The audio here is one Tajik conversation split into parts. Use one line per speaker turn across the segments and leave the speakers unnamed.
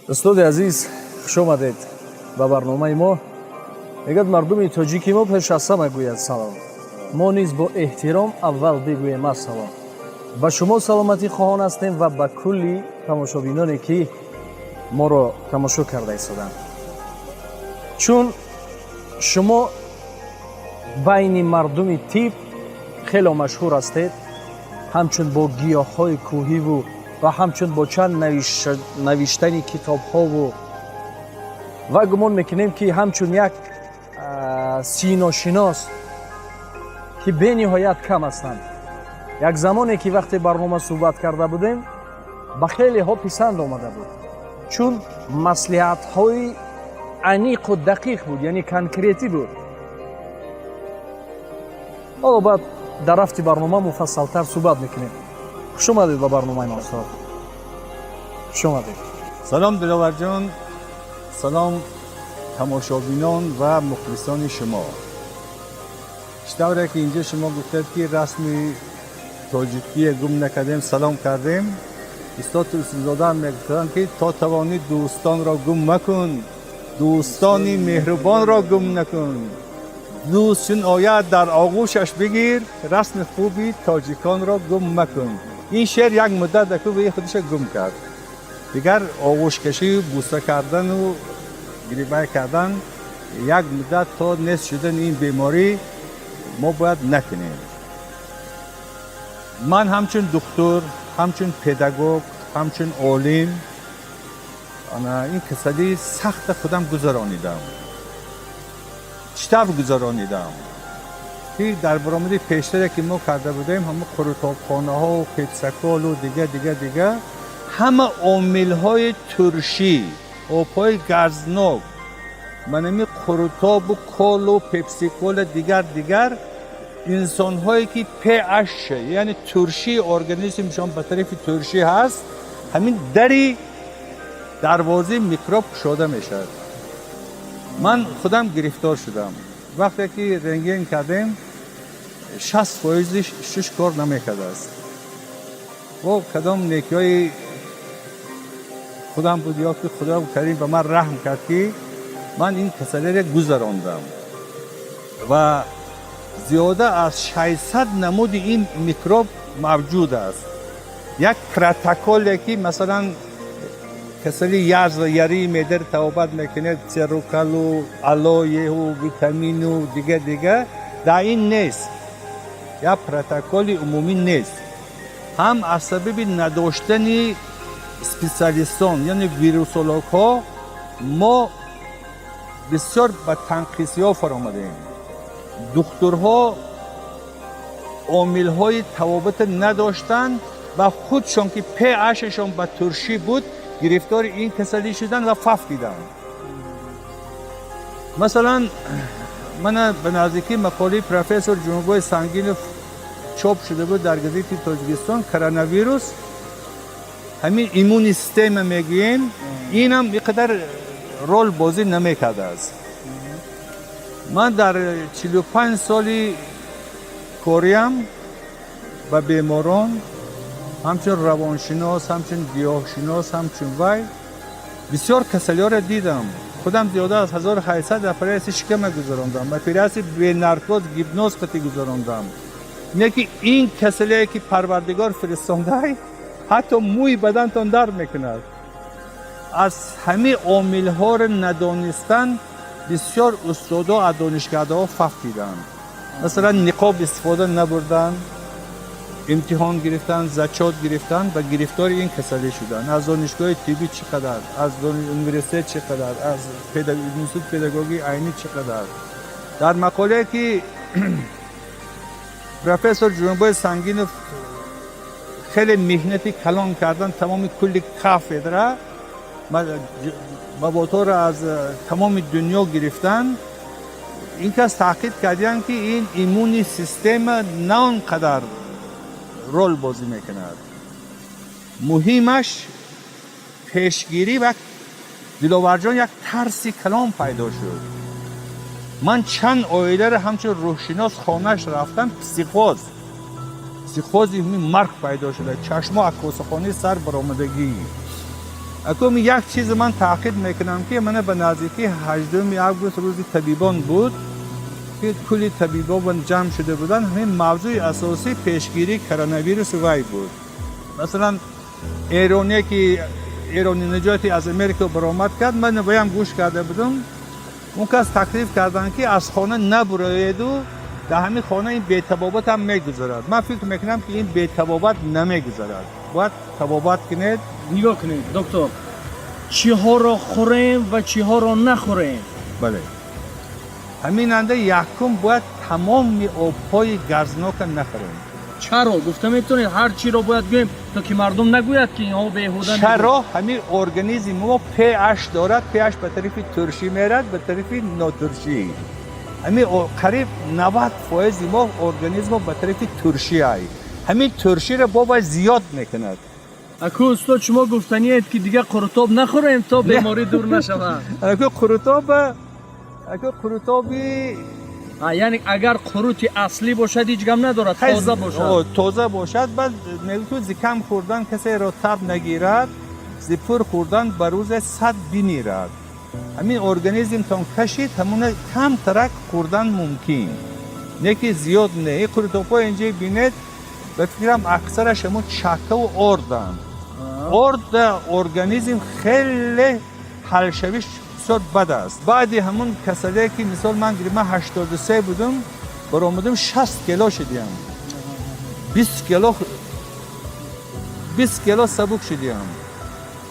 Устоди азиз, хуш омадед ба барномаи мо. Мегӯяд, мардуми тоҷики мо пеш аз ҳама гӯяд салом, мо низ бо эҳтиром аввал бигӯем ассалом. Ба шумо саломатӣ хоҳон ҳастем ва ба кулли тамошобиноне, ки моро тамошо карда истоданд, чун шумо байни мардуми тиб хело машҳур ҳастед, ҳамчун бо гиёҳҳои кӯҳиву ва ҳамчун бо чанд навиштани китобҳову ва гумон мекунем, ки ҳамчун як синошинос, ки бениҳоят кам ҳастанд. Як замоне, ки вақте барнома суҳбат карда будем, ба хелеҳо писанд омада буд, чун маслиҳатҳои аниқу дақиқ буд, яъне конкретӣ буд. Ҳоло баъд дар рафти барнома муфассалтар суҳбат мекунем. Хуш омадед ба барномаи мо, устод, хуш омадед.
Салом, Диловарҷон, салом, тамошобинон ва мухлисони шумо. Чӣ тавре ки инҷо шумо гуфтед, ки расми тоҷикие гум накардем, салом кардем. Устод Турсунзодаам мегуфтанд, ки то тавонӣ, дӯстонро гум макун, дӯстони меҳрубонро гум накун, дӯст чун ояд, дар оғӯшаш бигир, расми хуби тоҷиконро гум макун. Ин шеър як муддат аку худиша гум кард. Дигар оғӯшкашию бӯса кардану гирибай кардан як муддат, то нест шудани ин беморӣ, мо бояд накунем. Ман ҳамчун духтур, ҳамчун педагог, ҳамчун олим ана ин касалии сахта худам гузаронидам. Чӣ тавр гузаронидам, ки дар баромади пештаре, ки мо карда будем, ҳама қурутобхонаҳо, пепсиколу дига, дига, дига, ҳама омилҳои туршӣ, обҳои газнок, манами қурутобу колу пепсикола, дигар, дигар, инсонҳое ки pH, яъне туршии организмшон ба тарафи туршӣ ҳаст, ҳамин дари дарвозаи микроб кушода мешавад. Ман худам гирифтор шудам. Вақте ки рентген кардем, 60 фоизи шуш кор намекардааст. Бо кадом некиҳои худам буд ё ки Худо карим ба ман раҳм кард, ки ман ин касалиро гузарондам. Ва зиёда аз 600 намуди ин микроб мавҷуд аст. Як протоколе, ки масалан касали язва, ярии меъдаро табобат мекунед, церукалу, алоеҳу, витамину, дига, дига, дар ин нест, як протоколи умумӣ нест. Ҳам аз сабаби надоштани специалистон, яъне вирусологҳо, мо бисёр ба танқисиҳо фаромадем. Духтурҳо омилҳои табобата надоштанд ва худшон, ки pH-шон ба туршӣ буд, гирифтори ин касалӣ шуданд ва фавтиданд. Масалан, мана ба наздикӣ мақолаи профессор Ҷумабой Сангинов чоп шуда буд дар газети Тоҷикистон. Коронавирус, ҳамин иммунный система мегӯем, инам ин қадар рол бозӣ намекардааст. Ман дар 45 соли кориам ба беморон ҳамчун равоншинос, ҳамчун гиёҳшинос, ҳамчун вай бисёр касалиҳоро дидам. Худам зиёда аз 1800 оператсияи шикама гузарондам, оператсияи бенаркоз, гипноз қатӣ гузарондам. Не ки ин касалие, ки Парвардигор фиристондай, ҳатто мӯи бадантон дард мекунад. Аз ҳамин омилҳоро надонистан бисёр устодо аз донишкардаҳо фавтиданд. Масалан, ниқоб истифода набурданд, имтиҳон гирифтанд, зачёт гирифтанд ва гирифтори ин касалӣ шуданд. Аз донишгоҳи тиббӣ чӣ қадар, аз университет чӣ қадар, аз институт педагогии Айнӣ чӣ қадар. Дар мақолае, ки профессор Ҷумабой Сангинов хеле меҳнати калон кардан, тамоми кулли кафедра маводҳоро аз тамоми дунё гирифтан, ин кас таъқид кардиянд, ки ин иммунный система на он қадар рол бозӣ мекунад, муҳимаш пешгирӣ. Ва, Диловарҷон, як тарси калон пайдо шуд. Ман чанд оиларо ҳамчун рӯҳшинос хонааш рафтам, психоз, психози марг пайдо шуда, чашмо аз косахонаи сар баромадагӣ. Акум як чиз ман таъқиб мекунам, ки мана ба наздикии 8 август рӯзи табибон буд, ки кулли табибон ҷамъ шуда буданд. Ҳамин мавзӯи асосӣ пешгирии коронавирус вай буд. Масалан, эроне ки эрони наҷоти аз Америка баромад кард, ман ваям гӯш карда будам. Он кас таклиф карданд, ки аз хона набуроеду дар ҳамин хона ин бетабобат ҳам мегузарад. Ман фикр мекунам, ки ин бетабобат намегузарад, бояд табобат кунед.
Нигоҳ кунед, доктор, чиҳоро хӯрем ва чиҳоро нахӯрем?
Бале, ҳамин анда якум бояд тамоми обҳои газнока нахӯрем.
Чаро, гуфта метавонед? Ҳар чиро бояд гӯем, то ки мардум нагӯяд, ки инҳо беҳуда.
Чаро? Ҳамин организми мо pH дорад, pH ба тарафи туршӣ мерад, ба тарафи нотуршӣ. Ҳамин қариб 90 фоизи мо организмо ба тарафи туршӣ ай. Ҳамин турширо бо зиёд мекунад.
Аку устод, шумо гуфтаниед, ки дигар қурутоб нахӯрем, то беморӣ дур нашавад?
Аку қурутоб, аку қурутоби
Яъне агар қурути аслӣ бошад, ҳеҷ гам надорад, тоза бошад.
Тоза бошад. Баъд мегӯ, зи кам хӯрдан касеро таб нагирад, зи пур хӯрдан ба рӯзе сад бимирад. Ҳамин организмтон кашид, ҳамуна камтарак хӯрдан мумкин, не ки зиёд не. Ин қурутобҳо инҷа бинед, ба фикрам, аксараш ҳамун чаккаву орданд. Орд организм хеле ҳалшавиш бисёр бад аст. Баъди ҳамун касале, ки мисол ман гирифт, ман 83 будум, баромадам, 60 кило шудиям, 20 кило, 20 кило сабук шудиям.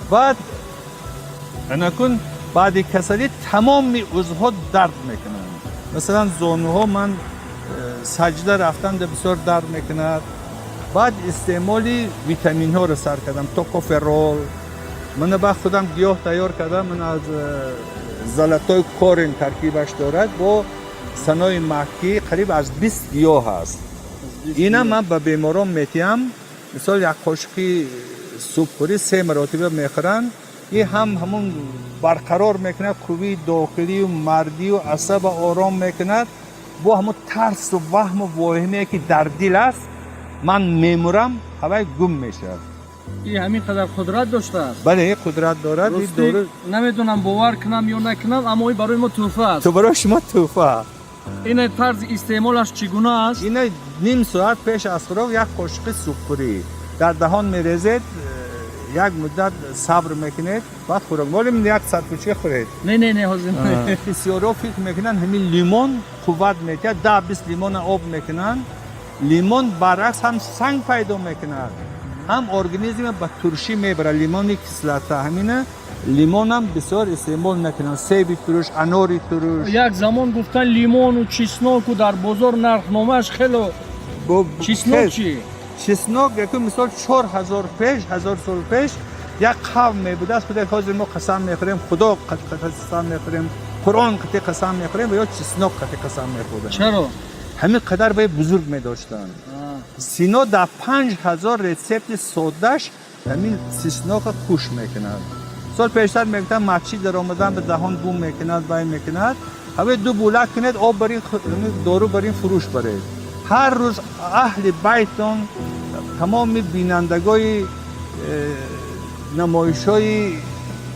Баъд анакун баъди касалӣ тамоми узвҳо дард мекунанд. Масалан, зонуҳо, ман саҷда рафтанда бисёр дард мекунад. Баъд истеъмоли витаминҳоро сар кардам, токоферол. Мана баъд худам гиёҳ тайёр кардам. Ман аз золотой корень таркибаш дорад бо санои маккӣ, қариб аз 20 гиёҳ аст. Ина ман ба беморон метиҳам. Мисол, як қошиқи субхӯрӣ се маротиба мехӯранд. И ҳам ҳамун барқарор мекунад қуввии дохилию мардию асаба ором мекунад. Бо ҳамун тарсу ваҳму воҳимае, ки дар дил аст, ман мемурам, ҳавай гум мешавад.
И ҳамин қадар қудрат доштааст?
Бале, и қудрат дорад.
Дору... Намедонам, бовар кунам ё накунам, аммо и барои мо тӯҳфа аст.
Ту барои шумо тӯҳфа.
Ина тарзи истеъмолаш чӣ гуна аст?
Ина ним соат пеш аз хӯрок як қошиқи субхӯрӣ дар даҳон мерезед, як муддат сабр мекунед, баъд хӯрок. Молим як сарпӯча хӯред.
Не, не, не, ҳозир.
Бисёрҳо фикр мекунанд, ҳамин лимон қувват метиҳад, 10-20 лимона об мекунанд. Лимон баръакс ҳам санг пайдо мекунад, ҳам организма ба туршӣ мебарад. Лимони кислота. Ҳамина лимонам бисёр истеъмол накунанд, себи туруш, анори туруш.
Як замон гуфтан, лимону чесноку дар бозор нархномааш хело. Чеснок чӣ?
Чеснок яку мисол 4000 пеш, ҳазор сол пеш як қавм мебудааст. Худо, ҳозир мо қасам мехӯрем, Худо қасам мехӯрем, Қуръон қати қасам мехӯрем ва ё чеснок қати қасам мехӯрдем.
Чаро?
Ҳамин қадар вай бузург медоштанд. Сино дар 5000 рецепти соддаш ҳамин чеснока хуш мекунад. Сол пештар мегуфтанд, масҷид даромадан ба даҳон бум мекунад, вай мекунад. Ҳаве ду булак кунед, об барин, дору барин, фурӯш баред. Ҳар рӯз аҳли байтон, тамоми бинандагои намоишҳои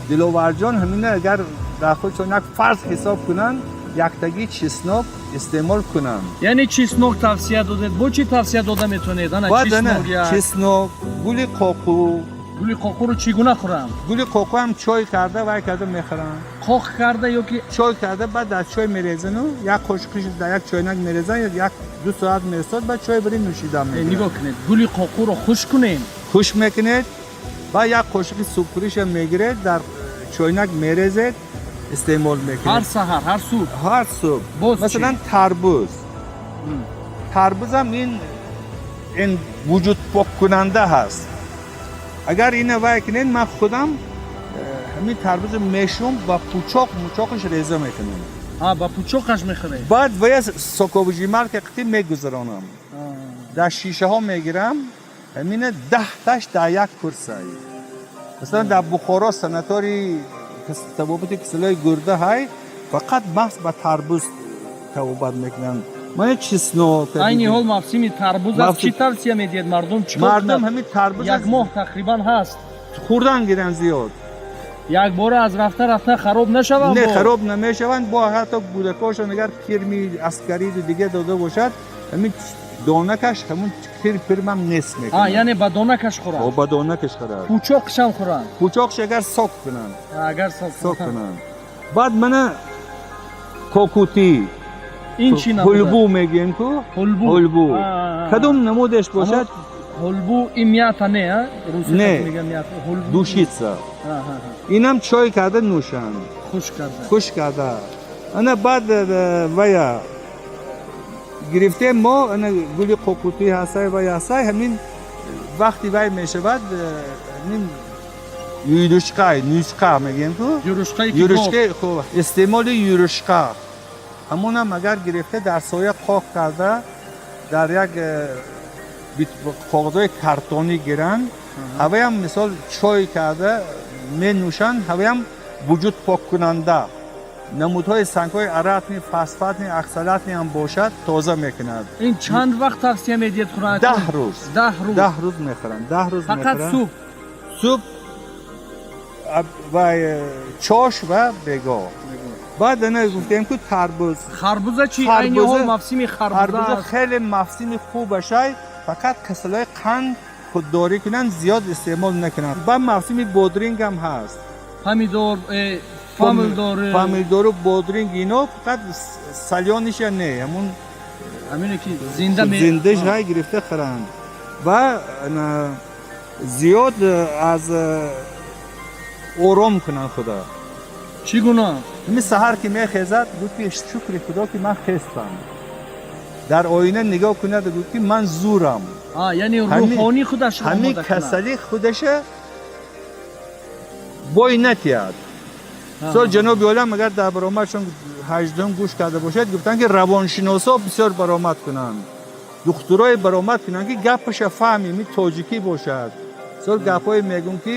Диловарҷон ҳамина агар дар худшон як фарз ҳисоб кунанд, яктагӣ чеснок истеъмол кунанд.
Яъне чеснок тавсия додед, бо чӣ тавсия дода метавонед? Ана чеснок як.
Чеснок, гули қоқу.
Гули қоқуро чӣ гуна хӯрам?
Гули қоқу ҳам чой карда, вай карда мехӯранд.
Қоқ карда ё ки?
Чой карда, баъд дар чой мерезану як қошиқиш дар як чойнак мерезан, як ду соат месод, баъд чой барин нӯшида.
Нигоҳ кунед, гули қоқуро хушк кунем?
Хушк мекунед, баъд як қошиқи субхӯриша мегиред, дар чойнак мерезед, истеъмол мекунед.
Ҳар саҳар, ҳар субҳ?
Ҳар субҳ. Масалан, тарбуз. Тарбузам ин вуҷуд поккунанда ҳаст. Агар ина вай кунед, ман худам ҳамин тарбузо мешум, ба пучоқ мучоқаш реза мекунам.
Ба пучоқаш мехӯред?
Баъд вая соковыжималка қити мегузаронам, дар шишаҳо мегирам. Ҳамина 10-таш дар як курсай. Масалан, дар Бухоро санатории табобати кисалои гурда ҳай, фақат маҳз ба тарбуз табобат мекунанд. Мана чеснок.
Айни ҳол мавсими тарбуз аст, чӣ тавсия медиҳед, мардум чӣ?
Мардум ҳамин тарбуз
як моҳ тақрибан ҳаст.
Хӯрдан гиран зиёд.
Якбора аз рафта рафта хароб нашаванд?
Не, хароб намешаванд. Бо ҳатто кӯдакошон агар кирми аскариду дига дода бошад, ҳамин донакаш, ҳамун кирмам нест мекунад.
Яъне ба донакаш хӯранд?
Ба донакаш хӯранд.
Пучоқшам хӯранд?
Пучоқш агар сок кунанд.
Агар
сок кунанд. Баъд мана кокутӣ.
Ин чӣ намуд?
Ҳулбу мегӯем ку. Ҳулбу кадом намудеш бошад.
Ҳулбу ин мята, не?
Не, душица. Инам чой карда нӯшанд.
Хушк карда.
Хушк карда. Ана баъд вая гирифтем мо, ана гули кокутӣ ҳастай, вай ҳастай. Ҳамин вақти вай мешавад, ҳамин юрушқа, нюшқа мегӯем ку. Юрушқа. Хуб, истеъмоли юрушқа, ҳамонам агар гирифта дар соя қоқ карда, дар як коғазҳои картонӣ гиранд, ҳаваям мисол чой карда менӯшанд, ҳаваям вуҷуд поккунанда. Намудҳои сангҳои уратный, фосфатный, оксалатный ҳам бошад, тоза мекунад.
Ин чанд вақт тавсия медиҳед хӯранд?
10 рӯз.
10 рӯз?
10 рӯз мехӯранд, 10 рӯз.
Фақат субҳ?
Субҳ ва чош ва бегоҳ. Баъд ана гуфтем ку, тарбуз.
Харбуза чи? Айни ҳол мавсими харбуза.
Хеле мавсими хубашай, фақат касалҳои қанд худдорӣ кунанд, зиёд истеъмол накунанд. Баъд мавсими бодринг ҳам ҳаст.
Помидор, помидор.
Помидору бодринг, ино фақат солёныйша не, ҳамун
ҳамине ки зинда.
Зиндаш ҳай гирифта хӯранд ва зиёд аз ором кунанд худа.
Чӣ гуна?
Ҳамин саҳар ки мехезад, гуфт ки шукри худо ки ман хестам. Дар оина нигоҳ кунад, гуфт ки ман зурам.
Яъне рӯҳонӣ худашро
ҳамин касалӣ худаша бой натиҳад. Мисол, ҷаноби олам агар дар баромадшон ҳаждум гӯш карда бошад, гуфтанд, ки равоншиносо бисёр баромад кунанд, духтурое баромад кунанд, ки гапаша фаҳмем, ин тоҷикӣ бошад. Мисол, гапҳое мегӯм, ки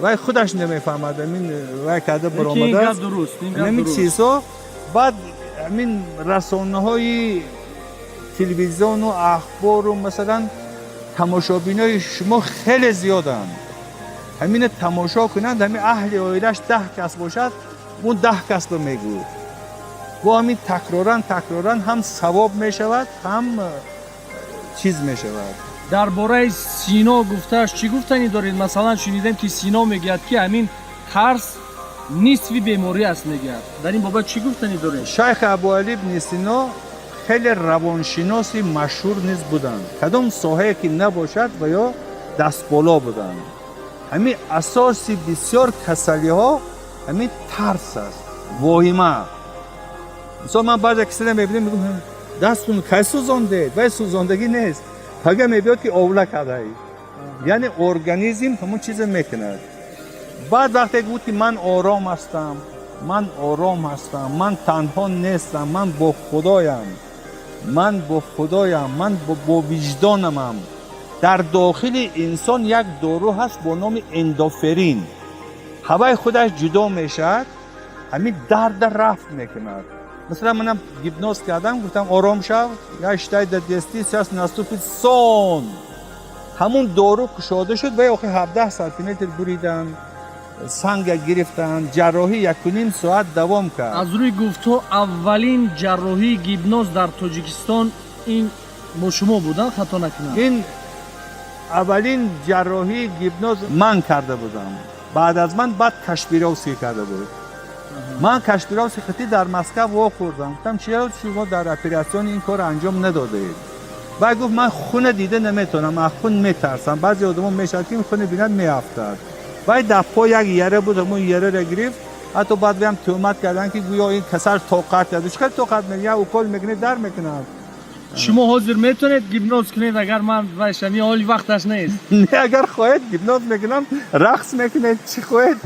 вай худаш намефаҳмад, амин вай карда баромадааст ҳамин чизҳо. Баъд ҳамин расонаҳои телевизиону ахбору, масалан, тамошобинои шумо хеле зиёданд. Ҳамина тамошо кунанд, ҳамин аҳли оилаш 10 кас бошад, он 10 касро мегӯд. Бо ҳамин такроран такроран ҳам савоб мешавад, ҳам чиз мешавад.
Дар бораи Сино гуфтааш чӣ гуфтанӣ доред? Масалан, шунидем, ки Сино мегӯяд, ки ҳамин тарс нисфи беморӣ аст, мегӯяд. Дар ин бобат чӣ гуфтанӣ доред?
Шайх Абуалӣ ибни Сино хеле равоншиноси машҳур низ буданд. Кадом соҳае ки набошад, ва ё дастболо буданд. Ҳамин асоси бисёр касалиҳо ҳамин тарс аст, воҳима. Мисол, ман баъзе касале мебинем, мегӯм: дастун кай сӯзондед? Вай сӯзондагӣ нест, пага мебиёд, ки овла кардай. Яъне организм ҳамон чизе мекунад. Баъд вақте гуфт, ки ман ором ҳастам, ман ором ҳастам, ман танҳо нестам, ман бо худоям, ман бо худоям, ман бо виҷдонамам. Дар дохили инсон як дору ҳаст бо номи эндоферин, ҳавай худаш ҷудо мешавад, ҳамин дарда рафт мекунад. Масалан, манам гипноз кардам, гуфтам: ором шав, я считай до 10, сейчас наступит сон. Ҳамун дору кушода шуд ва охи 17 сантиметр буридан, санга гирифтан, ҷарроҳӣ 1,5 соат давом кард.
Аз рӯи гуфтҳо, аввалин ҷарроҳии гипноз дар Тоҷикистон ин бо шумо будан, хато накунам?
Ин аввалин ҷарроҳии гипноз ман карда будам. Баъд аз ман баъд Кашпировский карда буд. Ман Кашпировский хати дар Москав вохӯрдам, гуфтам: чаро шумо дар оператсиони ин корро анҷом надодаед? Баъд гуфт: ман хуна дида наметавонам, аз хун метарсам. Баъзе одамо мешавад, ки хуна бинад, меафтад. Вай дар по як яра буд, ҳамон яраро гирифт. Ҳатто баъд ваям тӯҳмат карданд, ки гӯё ин касал тоқат кард. Чӣ қадр тоқат мекунад? Як укол мекунед, дар мекунад.
Шумо ҳозир метавонед гипноз кунед, агар ман вайшам, ё ҳоли вақташ нест?
Не, агар хоҳед, гипноз мекунам, рақс мекунед, чӣ хоҳед,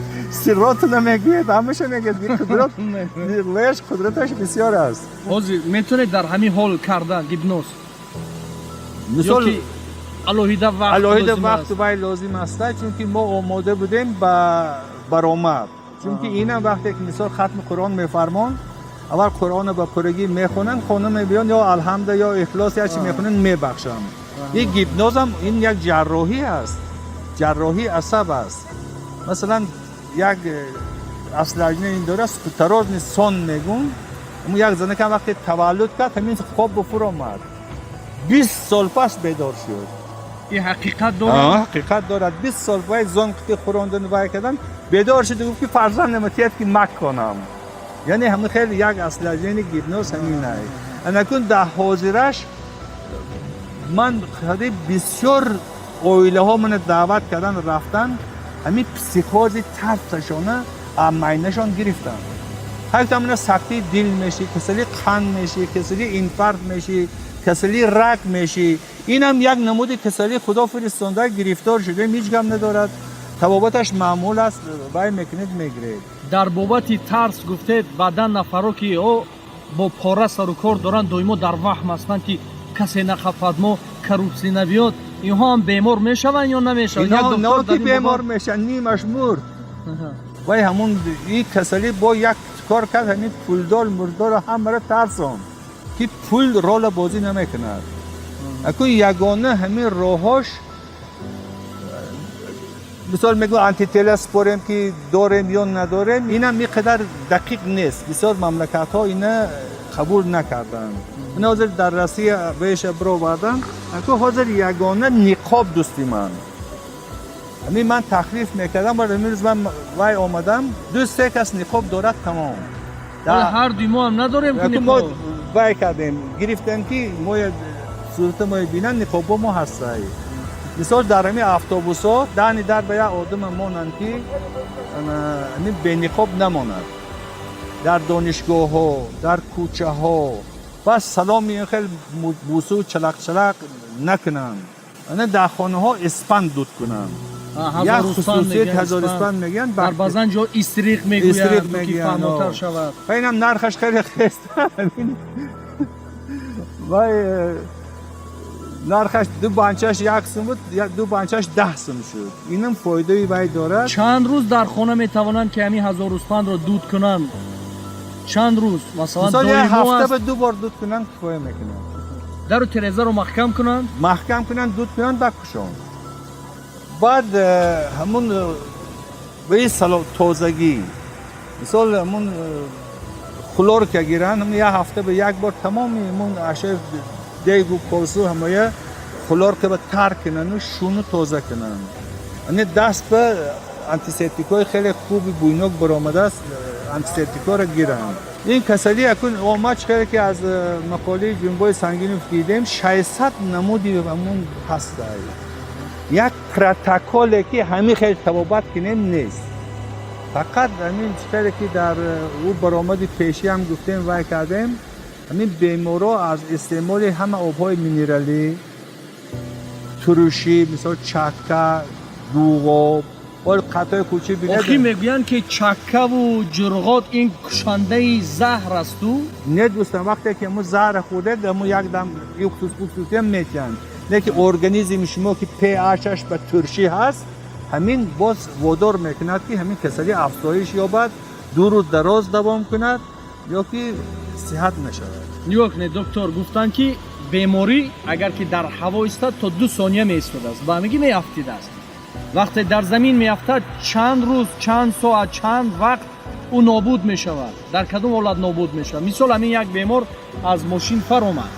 сирротона мегӯед, ҳамаша мегӯед. Қудрат леш, қудраташ бисёр аст.
Ҳозир метавонед дар ҳамин ҳол карда гипноз?
Мисол,
ё ки алоҳида вақт
алоҳида
лозим
вақту
аст?
Вай лозим аст, чунки мо омода будем ба баромад, чунки инам вақте ки мисол хатми Қуръон мефармон, аввал Қуръонро ба пурагӣ мехонанд, хона мебиёнд, ё Алҳамда ё Ихлос, я чи мехонанд, мебахшанд. Ин гипнозам ин як ҷарроҳӣ аст, ҷарроҳии асаб аст. Масалан. Як осложнение дорад, спутарозный сон мегум. Як занакам вақте таваллуд кард, ҳамин хоб ба омад, 20 сол пас бедор шуд.
Ин ҳақиқат дорад?
Ҳақиқат дорад. 20 сол вай зон қити хӯрондан, вай кардан, бедор шуд, гуфт, ки фарзандам тият, ки маконам. Яъне ҳамин хеле як осложнение гипноз ҳаминай. Анакун дар ҳозираш ман хеле бисёр оилаҳо мана даъват кардан, рафтан, ҳамин психози тарсашона майнашон гирифтанд. Ҳайфта мана сахтии дил мешӣ, касали қанд мешӣ, касали инфаркт мешӣ, касали рак мешӣ. Инам як намуди касали худо фиристонда, гирифтор шудем, ҳеҷ гап надорад, табобаташ маъмул аст, вай мекунед, мегиред.
Дар бобати тарс гуфтед, баъдан нафаро, ки о бо пора сару кор доранд, доимо дар ваҳм ҳастанд, ки касе нахафад, мо коррупсия набиёд, инҳо ҳам бемор мешаванд ё намешаванд?
Инҳо ки бемор мешаванд, нимаш мурд. Вай ҳамун ин касалӣ бо як кор кард, ҳамин пулдор мурдорро ҳамаро тарсон, ки пул рола бозӣ намекунад. Акун ягона ҳамин роҳош, мисол мегӯ, антитела спорем, ки дорем ё надорем, инам ин қадар дақиқ нест. Бисёр мамлакатҳо ина қабул накарданд. Ина ҳозир дар Россия беша бировардан. Аку ҳозир ягона ниқоб, дӯсти ман, ҳамин ман тахфиф мекардам, баъд имрӯз ман вай омадам, ду се кас ниқоб дорад, тамом.
Ҳар дуи мо ҳам надорем.
Мо вай кардем, гирифтем, ки мо сурата мо бинанд, ниқобҳо мо ҳастай. Мисол, дар ҳамин автобусҳо дани дар ба як одама монанд, ки ҳамин бениқоб намонад. Дар донишгоҳҳо, дар кӯчаҳо бас саломи ин хел бусу чалақ-чалақ накунанд. Ана дар хонаҳо испанд дуд кунанд. Як хусусият ҳазориспанд мегӯянд.
Дар баъзан ҷо истриқ мегӯянд, ки фаҳмотар шавад.
Ва инам нархаш хеле хест. Вай нархаш ду банчаш 1 сум буд, ду банчаш 10 сум шуд. Инам фоидаи вай дорад.
Чанд рӯз дар хона метавонанд, ки ҳамин ҳазоруспандро дуд кунанд? Чанд рӯз масалан?
Мисол, як ҳафта ба ду бор дуд кунанд, кифоя мекунанд.
Дару терезаро маҳкам кунанд?
Маҳкам кунанд, дуд кунанд, бакушон. Баъд ҳамун ваи тозагӣ, мисол, ҳамун хлорка гиранд, ҳамун як ҳафта ба як бор тамоми ҳамун ашёи дегу косу ҳамоя хлорка ба тар кунанду шуну тоза кунанд. Ане даст ба антисептикҳои хеле хуби буйнок баромадааст, антисептикҳоро гиранд. Ин касалӣ акун омад, чӣ ки аз мақолаи Ҷунбои Сангинов дидем, 600 намуди ҳамун ҳастай. Як протоколе, ки ҳамин хел табобат кунем, нест. Фақат ҳамин чӣ ки дар ӯ баромади пешӣ ҳам гуфтем, вай кардем, ҳамин беморҳо аз истеъмоли ҳама обҳои минералӣ, турушӣ, мисол, чакка, дуғоб, ол қатҳои кӯчи.
Охи мегӯянд, ки чаккаву ҷурғот ин кушандаи заҳр асту.
Не, дӯстам, вақте ки мо заҳра хӯрдед, мо як дам уксусиям метиҳанд, не ки организми шумо, ки pH-аш ба туршӣ ҳаст, ҳамин боз водор мекунад, ки ҳамин касалӣ афзоиш ёбад, 2 рӯз дароз давом кунад ё ки сиҳат нашавад.
Нигоҳ кунед, доктор, гуфтанд, ки беморӣ агар ки дар ҳаво истад, то 2 сония меистодааст, ба ҳамагӣ меафтидааст. Вақте дар замин меафтад, чанд рӯз, чанд соат, чанд вақт ӯ нобуд мешавад? Дар кадом ҳолат нобуд мешавад? Мисол, ҳамин як бемор аз мошин фаромад,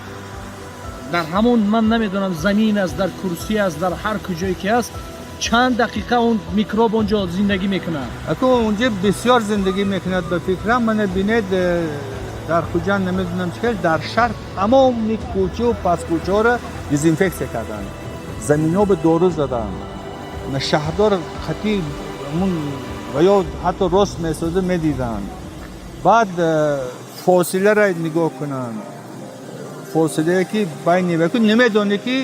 дар ҳамон, ман намедонам, замин аст, дар курсӣ аст, дар ҳар куҷое ки аст, чанд дақиқа он микроб он ҷо зиндагӣ мекунад?
Аку онҷо бисёр зиндагӣ мекунад, ба фикрам. Мана бинед, дар Хуҷанд, намедонам чӣ хел, дар шаҳр тамоми кӯчаву паскӯчаҳоро дезинфексия карданд, заминҳо ба дору заданд, шаҳрдор хати ва ё ҳатто рост месоза медиданд. Баъд фосиларо нигоҳ кунанд, фосилае ки байни намедонӣ, ки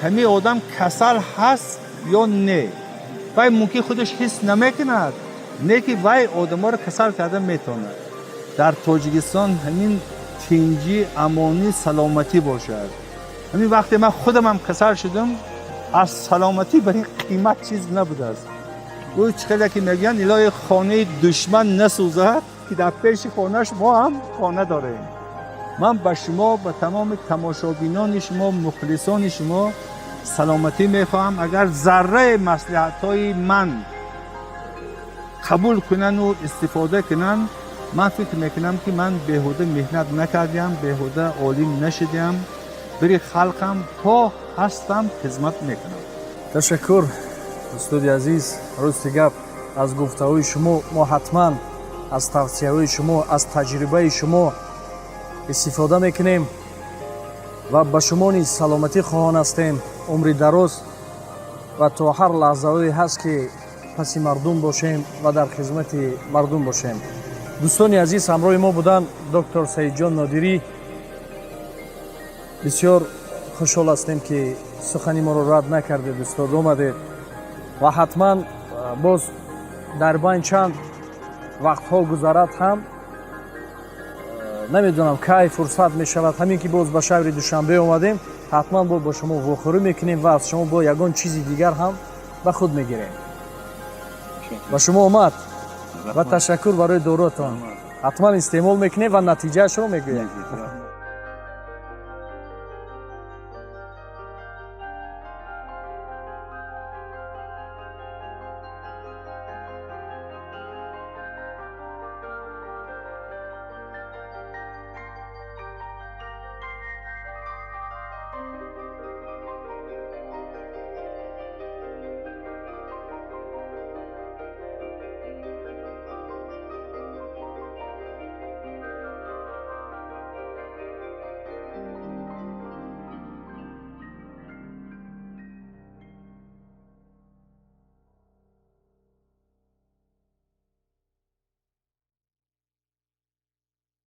ҳамин одам касал ҳаст ё не. Вай мумкин худаш ҳис намекунад, не ки вай одаморо касал карда метавонад. Дар Тоҷикистон ҳамин тинҷӣ, амонӣ, саломатӣ бошад. Ҳамин вақте ман худамам касал шудам, аз саломатӣ барои қимат чиз набудааст. Ӯ чӣ хеле ки мегӯянд, илоҳи хонаи душман насӯзад, ки дар пеши хонааш мо ҳам хона дорем. Ман ба шумо, ба тамоми тамошобинони шумо, мухлисони шумо саломатӣ мехоҳам. Агар зарраи маслиҳатҳои ман Қабул кунану истифода кунанд, ман фикр мекунам, ки ман беҳуда меҳнат накардиам, беҳуда олим нашудиам. Бири халқам то ҳастам хизмат мекунам.
Ташаккур, устоди азиз. Рости гап, аз гуфтаҳои шумо мо ҳатман аз тавсияҳои шумо, аз таҷрибаи шумо истифода мекунем ва ба шумо низ саломатӣ хоҳон ҳастем, умри дароз ва то ҳар лаҳзаҳое ҳаст, ки паси мардум бошем ва дар хизмати мардум бошем. Дӯстони азиз, ҳамроҳи мо буданд доктор Саидҷон Нодирӣ. Бисёр хушҳол ҳастем, ки сухани моро рад накардед, устод, омадед ва ҳатман боз дар байн чанд вақтҳо гузарад ҳам, намедонам, кай фурсат мешавад, ҳамин ки боз ба шаҳри Душанбе омадем, ҳатман бо шумо вохӯрӣ мекунем ва аз шумо бо ягон чизи дигар ҳам ба худ мегирем. Ба шумо омад ва ташаккур барои дорутон. Ҳатман истеъмол мекунем ва натиҷаашро мегӯем.